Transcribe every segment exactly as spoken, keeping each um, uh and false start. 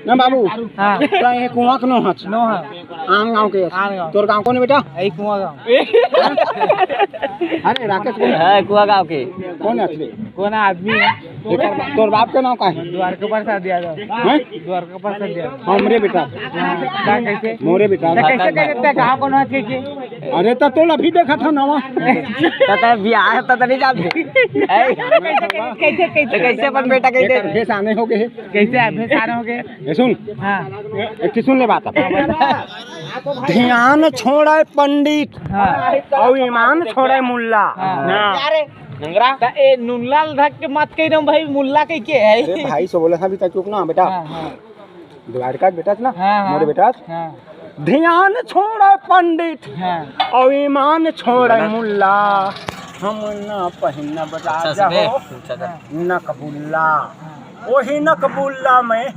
ना बाबू, हाँ। तो ये कुआं के नो हच। नो हाँ। आन गांव के। आन गांव। तोर गांव कौन है बेटा? यही कुआं गांव। अरे राकेश कौन? हाँ, कुआं गांव के। कौन है असली? कौन आदमी है? एकर बा-, तोर बाप के नाम का है? द्वारका प्रसाद यादव। हैं? द्वारका प्रसाद यादव। हमरे बेटा। हाँ, का कैसे? मोरे बेटा। तो कैसे, कैसे, ते कहाँ कौन है के, के? अरे तो तोला भी देखा था नवा। तो, तो बियाह तो, तो नहीं जानते। ऐ? कैसे, कैसे, कैसे? तो कैसे अपन बेटा कहते? एकर भेष आने हो गए। कैसे आप भेष आने हो गए? ये सुन। हाँ। एक ठे सुन ले बात अब। ध्यान छोड़े पंडित हाँ। और ईमान छोड़े मुल्ला। हाँ। हाँ। त ए नुनलाल धक के मत कही ना भाई, मुल्ला कही के है। अरे भाई, सो बोला था अभी तक, चुप ना बेटा। हाँ, हाँ। द्वारका के बेटा ना, हाँ, हाँ। मोरे बेटा। हाँ। ध्यान छोड़े पंडित हाँ। और ईमान छोड़े मुल्ला। हम ना पहिनब अच्छा राजा से हो। अच्छा से। नकबुल्ला। हाँ। ओही नकबुल्ला में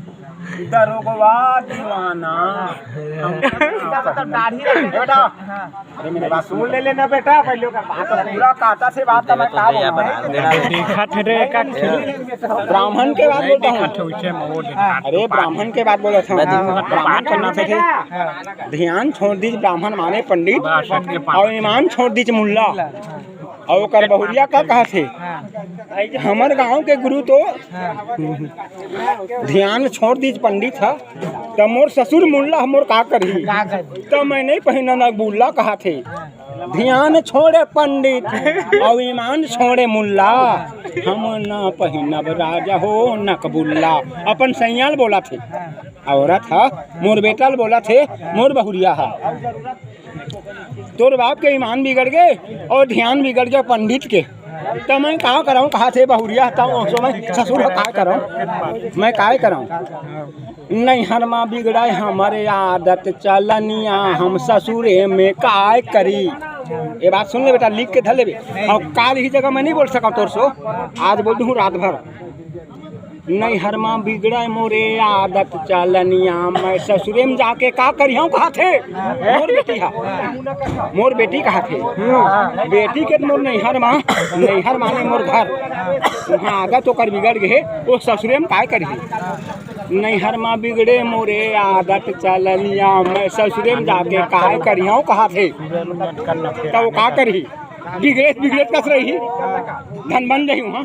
दरोगवा दीवाना। हम ना पहिनब। दाढ़ी रखे। ए बेटा, हाँ। अरे मेरी बात सुन ले लेना बेटा, पहले ओकर बात तो पूरा काटा से बात तो मैं का बोलूं? देखा थे रे, का थे? ब्राह्मण के बात बोलता हूँ। अरे ब्राह्मण के बात बोला था। ब्राह्मण के नाम से थे। ध्यान छोड़ दीज ब्राह्मण माने पंडित और ईमान छोड़ दीज मुल्ला। और ओकर बहुरिया का कहा थे? हमर गांव के गुरु तो ध्यान छोड़ दीज पंडित ह, त मोर ससुर मुल्ला ह मोर का करही? का करही? त मैं नहीं पहिना नकबुल्ला कहा थे। ध्यान छोड़े पंडित और ईमान छोड़े मुल्ला, हम ना पहिनब राजा हो नकबुल्ला। अपन सैयाल बोला थे, औरत ह, मोर बेटा ल बोला थे, मोर बहुरिया ह। तोर बाप के ईमान बिगड़ गए और ध्यान बिगड़ गया पंडित के। त मैं का कराऊं, कहा थे बहुरिया, त मैं ससुर का कराऊं, मैं काय कराऊं? नैहर मा बिगड़ाय हमर आदत चलनिया, हम ससुरे में काय करी। ये बात सुन ले बेटा, लिख के धर लेबे। और काल ही जगह मैं नहीं बोल सका तोर सो, आज बोल दूं रात भर। नैहर मा बिगड़ाय मोरे आदत चलनिया, मैं ससुरे में जाके का करिहूं कहा थे। मोर बेटी हा, मोर बेटी कहा थे। बेटी के मोर नैहर मा, नैहर माने मोर घर, वहाँ आदत ओकर बिगड़ गए, वो ससुरे में काय करिही? नैहर मा बिगड़े मोरे आदत चलनिया, मैं ससुरे में जाके काय करिहूं कहा थे। त वो का करही? बिगड़े, बिगड़े कस रही, धन बन रही वहाँ।